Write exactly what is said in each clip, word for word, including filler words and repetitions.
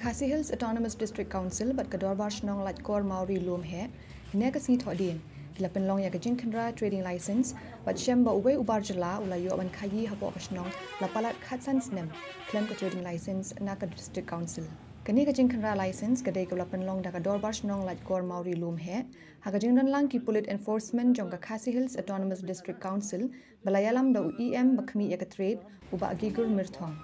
Khasi Hills Autonomous District Council bad ka Dorbar Shnong Laitkor Mawri Lumheh, ne ka sngi Thohdieng, ki la pynlong ïa ka jingkhynra trading license bad shem ba uwei u bar jylla u la ïoh ban khaïi hapoh ka shnong la palat khatsan snem khlem ka trading license na ka District Council. Kane ka jingkhynra license ka dei kaba la pynlong da ka Dorbar Shnong Laitkor Mawri Lumheh ha ka jingdon lang ki pulit enforcement jong ka Khasi Hills Autonomous District Council ba la ïalam da u E M ba khmih ïa ka trade, u Bah Gigur Myrthong.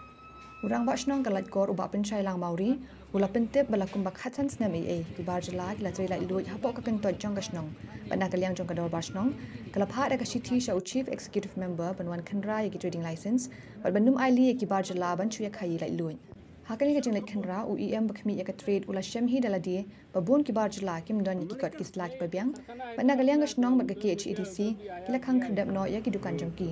U Rangbah Shnong ka Laitkor, u Bah Pynshailang Mawri, u la pyntip ba la kumba khatsan snem eiei ki bar jylla ki la trei laitluid hapoh ka kyntoit jong ka shnong. Bad na ka liang jong ka Dorbar Shnong ka la phah da ka shithi sha u Chief Executive Member ban wan khynra ïa ki trading license bad ban nym ailad ïa ki bar jylla ban shu ïa khaïi laitluid. Ha kane ka jingleit khynra, u E M ba khmih ïa ka trade u la shem hi da lade ba bun ki bar jylla kim don ïa ki kot ki sla kiba biang, bad na ka liang ka shnong bad ka K H A D C ki la khang khyrdep noh ïa ki dukan jong ki.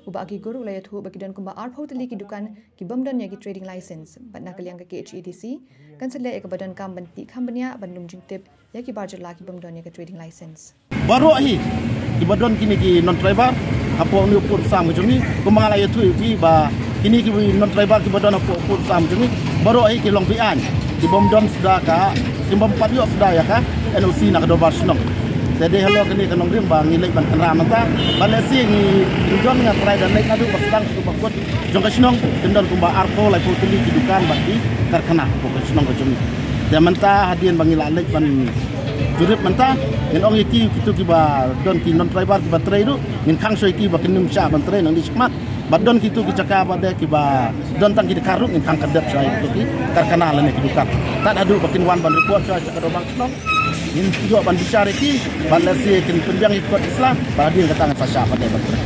U Bah Gigur u la ïathuh ba ki don kumba arphew tylli ki dukan ki bym don ïa ki trading license, bad na ka liang ka K H A D C kan sa leh ïa kaba donkam ban tih kham bniah ban lum jingtip ïa ki bar jylla ki bym don ïa ka trading license. Baroh hi kiba don kine ki non-tribal hapoh une u pud u sam ka jong ngi, kumba nga la ïathuh ïa phi ba kine ki non-tribal kiba don hapoh u pud u sam ka jong ngi baroh hi ki long be-aiñ, ki bym don suda ka, ki bym pat ïoh suda ïa ka N O C na ka Dorbar Shnong. Te dei halor kane ka nongrim ba ngi leit ban khynra mynta. Bad lehse ngi, ngi don, nga tharai da leit naduh ba sdang sha kaba kut jong ka shnong, kin don kumba arphew laiphew tylli ki dukan bad ki karkhana hapoh ka shnong ka jong ngi. Te mynta hadien ba ngi la leit ban jurip mynta, ngin ong ïa ki, kito kiba don ki non-tribal kiba trei ruh, ngin khang shuwa ïa ki ba kin nym shah ban trei nangne shakhmat. Bad don kito ki jaka ba dei kiba don tang ki dkhar ruh, ngin khang khyrdep shuwa ïa kito ki karkhana lane ki dukan. Tad haduh ba kin wan ban report shuwa sha ka Dorbar Shnong, ngin ïoh ban bishar ïa ki, bad lehse kin pynbiang ïa ki kot ki sla, bad hadien kata ngin sa shah ban dei ban trei.